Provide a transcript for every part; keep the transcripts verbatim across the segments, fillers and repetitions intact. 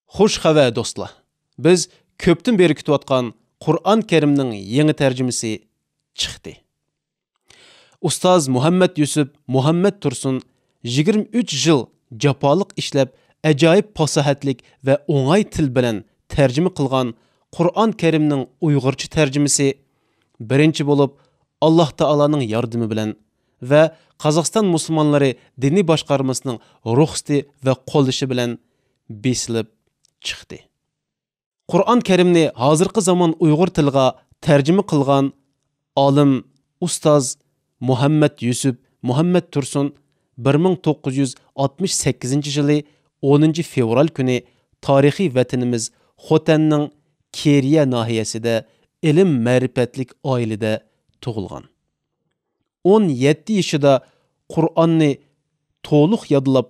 خۇش خەۋەر دوستلار، بىز كۆپتىن بېرى كۈتۈۋاتقان قۇرئان كەرىمنىڭ يېڭى تەرجىمىسى چىقتى. ئۇستاز مۇھەممەد يۈسۈپ مۇھەممەد تۇرسۇن يىگىرمە ئۈچ يىل جاپالىق ئىشلەپ، ئاجايىپ پاساھەتلىك ۋە ئوڭاي تىل بىلەن تەرجىمە قىلغان قۇرئان كەرىمنىڭ ئۇيغۇرچە تەرجىمىسى بىرىنچى بولۇپ، ئاللاھ تائالانىڭ ياردىمى بىلەن ۋە قازاقىستان مۇسۇلمانلىرى دىنىي باشقارمىسىنىڭ رۇخسىتى ۋە قوللىشى بىلەن بېسىلىپ چىقتى. قۇرئان كەرىمنى ھازىرقى زامان ئۇيغۇر تىلىغا تەرجىمە قىلغان ئالىم ئۇستاز مۇھەممەد يۈسۈپ مۇھەممەد تۇرسۇن بىر مىڭ توققۇز يۈز ئاتمىش سەككىزىنچى يىلى ئونىنچى فېۋرال كۈنى تارىخىي ۋەتىنىمىز خوتەننىڭ كېرىيە ناھىيەسىدە ئىلىم-مەرىپەتلىك ئائىلىدە تۇغۇلغان. ئون يەتتە يېشىدا قۇرئاننى تولۇق يادلاپ،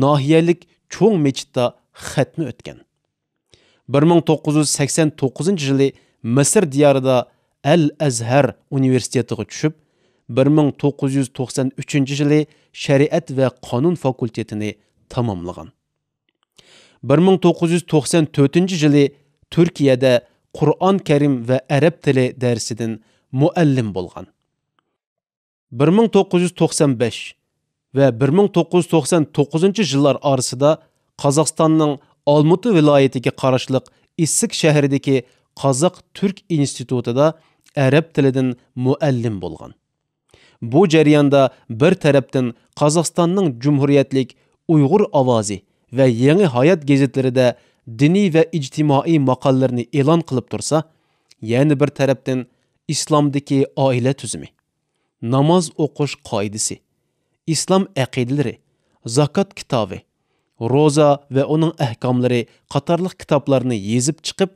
ناھىيەلىك چوڭ مەچىتتا خەتمە ئۆتكەن. بىر مىڭ توققۇز يۈز سەكسەن توققۇزىنچى يىلى مىسىر دىيارىدا ئەل ئەزھەر ئۇنىۋېرسىتېتىغا چۈشۈپ، بىر مىڭ توققۇز يۈز توقسان ئۈچىنچى يىلى شەرىئەت ۋە قانۇن فاكۇلتېتىنى تاماملىغان. بىر مىڭ توققۇز يۈز توقسان تۆتىنچى يىلى تۈركىيەدە قۇرئان كەرىم ۋە ئەرەب تىلى دەرسىدىن مۇئەللىم بولغان. بىر مىڭ توققۇز يۈز توقسان بەش ۋە بىر مىڭ توققۇز يۈز توقسان توققۇزىنچى يىللار ئارىسىدا قازاقىستاننىڭ ئالمۇتا ۋىلايىتىگە قاراشلىق ئىسسىك شەھىرىدىكى قازاق تۈرك ئىنستىتۇتىدا ئەرەب تىلىدىن مۇئەللىم بولغان. بۇ جەرياندا بىر تەرەپتىن قازاقىستاننىڭ جۇمھۇرىيەتلىك ئۇيغۇر ئاۋازى ۋە يېڭى ھايات گېزىتلىرىدە دىنىي ۋە ئىجتىمائىي ماقالىلىرىنى ئېلان قىلىپ تۇرسا، يەنە بىر تەرەپتىن ئىسلامدىكى ئائىلە تۈزۈمى، ناماز ئوقۇش قائىدىسى، ئىسلام ئەقىدىلىرى، زاكات كىتابى، روزا ۋە ئۇنىڭ ئەھكاملىرى قاتارلىق كىتابلارنى يېزىپ چىقىپ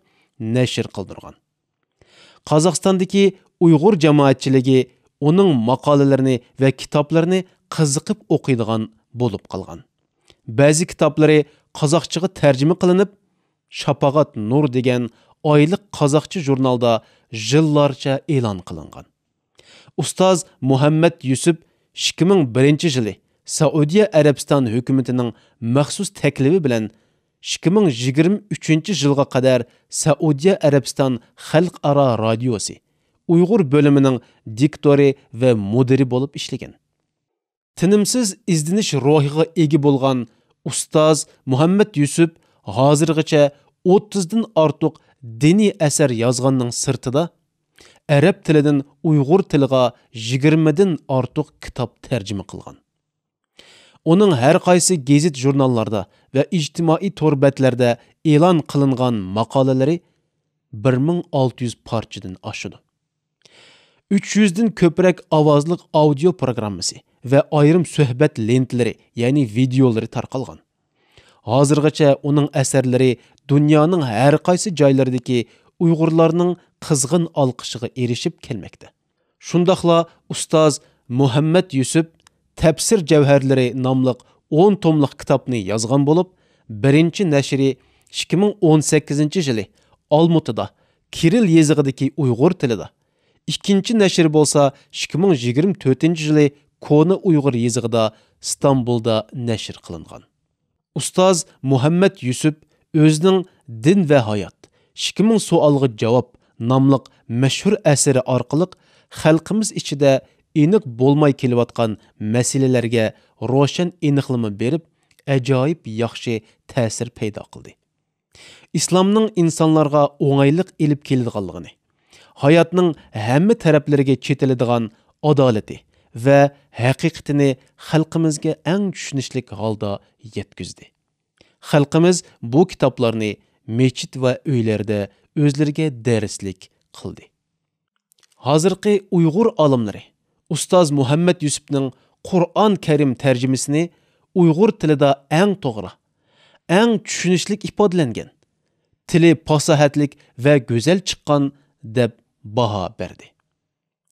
نەشر قىلدۇرغان. قازاقىستاندىكى ئۇيغۇر جامائەتچىلىكى ئۇنىڭ ماقالىلىرىنى ۋە كىتابلىرىنى قىزىقىپ ئوقۇيدىغان بولۇپ قالغان. بەزى كىتابلىرى قازاقچىغا تەرجىمە قىلىنىپ، شاپاغات نۇر دېگەن ئايلىق قازاقچە ژۇرنالدا يىللارچە ئېلان قىلىنغان. ئۇستاز مۇھەممەد يۈسۈپ ئىككى مىڭ بىرىنچى يىلى سەئۇدىيە ئەرەبىستان ھۆكۈمىتىنىڭ مەخسۇس تەكلىپى بىلەن ئىككى مىڭ يىگىرمە ئۈچىنچى يىلغا قەدەر سەئۇدىيە ئەرەبىستان خەلقئارا رادىيوسى ئۇيغۇر بۆلۈمىنىڭ دىكتورى ۋە مۇدىرى بولۇپ ئىشلىگەن. تىنىمسىز ئىزدىنىش روھىغا ئىگە بولغان ئۇستاز مۇھەممەد يۈسۈپ ھازىرغىچە ئوتتۇزدىن ئارتۇق دىنىي ئەسەر يازغاننىڭ سىرتىدا، ئەرەب تىلىدىن ئۇيغۇر تىلىغا يىگىرمىدىن ئارتۇق كىتاب تەرجىمە قىلغان. ئۇنىڭ ھەر قايسى گېزىت-ژۇرناللاردا ۋە ئىجتىمائىي تور بەتلەردە ئېلان قىلىنغان ماقالىلىرى بىر مىڭ ئالتە يۈز پارچىدىن ئاشىدۇ. ئۈچ يۈزدىن كۆپرەك ئاۋازلىق ئاودىيو پروگراممىسى ۋە ئايرىم سۆھبەت لېنتىلىرى، يەنى ۋىدېئولىرى تارقالغان. ھازىرغىچە ئۇنىڭ ئەسەرلىرى دۇنيانىڭ ھەر قايسى جايلىرىدىكى ئۇيغۇرلارنىڭ قىزغىن ئالقىشىغا ئېرىشىپ كەلمەكتە. شۇنداقلا ئۇستاز مۇھەممەد يۈسۈپ تەپسىر جەۋھەرلىرى ناملىق ئون توملۇق كىتابنى يازغان بولۇپ، بىرىنچى نەشرى ئىككى مىڭ ئون سەككىزىنچى يىلى ئالمۇتىدا كىرىل يېزىقىدىكى ئۇيغۇر تىلىدا، ئىككىنچى نەشرى بولسا ئىككى مىڭ يىگىرمە تۆتىنچى يىلى كونا ئۇيغۇر يېزىقىدا ئىستانبۇلدا نەشر قىلىنغان. ئۇستاز مۇھەممەد يۈسۈپ ئۆزىنىڭ دىن ۋە ھايات، ئىككى مىڭ سوئالغا جاۋاب ناملىق مەشھۇر ئەسىرى ئارقىلىق خەلقىمىز ئىچىدە ئېنىق بولماي كېلىۋاتقان مەسىلىلەرگە روشەن ئېنىقلىما بېرىپ، ئاجايىپ ياخشى تەسىر پەيدا قىلدى. ئىسلامنىڭ ئىنسانلارغا ئوڭايلىق ئېلىپ كېلىدىغانلىقىنى، ھاياتنىڭ ھەممە تەرەپلىرىگە چېتىلىدىغان ئادالىتى ۋە ھەقىقىتىنى خەلقىمىزگە ئەڭ چۈشىنىشلىك ھالدا يەتكۈزدى. خەلقىمىز بۇ كىتابلارنى مەسچىت ۋە ئۆيلەردە ئۆزلىرىگە دەرسلىك قىلدى. ھازىرقى ئۇيغۇر ئالىملىرى ئۇستاز مۇھەممەد يۈسۈپنىڭ قۇرئان كەرىم تەرجىمىسىنى ئۇيغۇر تىلىدا ئەڭ توغرا، ئەڭ چۈشىنىشلىك ئىپادىلەنگەن، تىلى پاساھەتلىك ۋە گۈزەل چىققان دەپ باھا بەردى.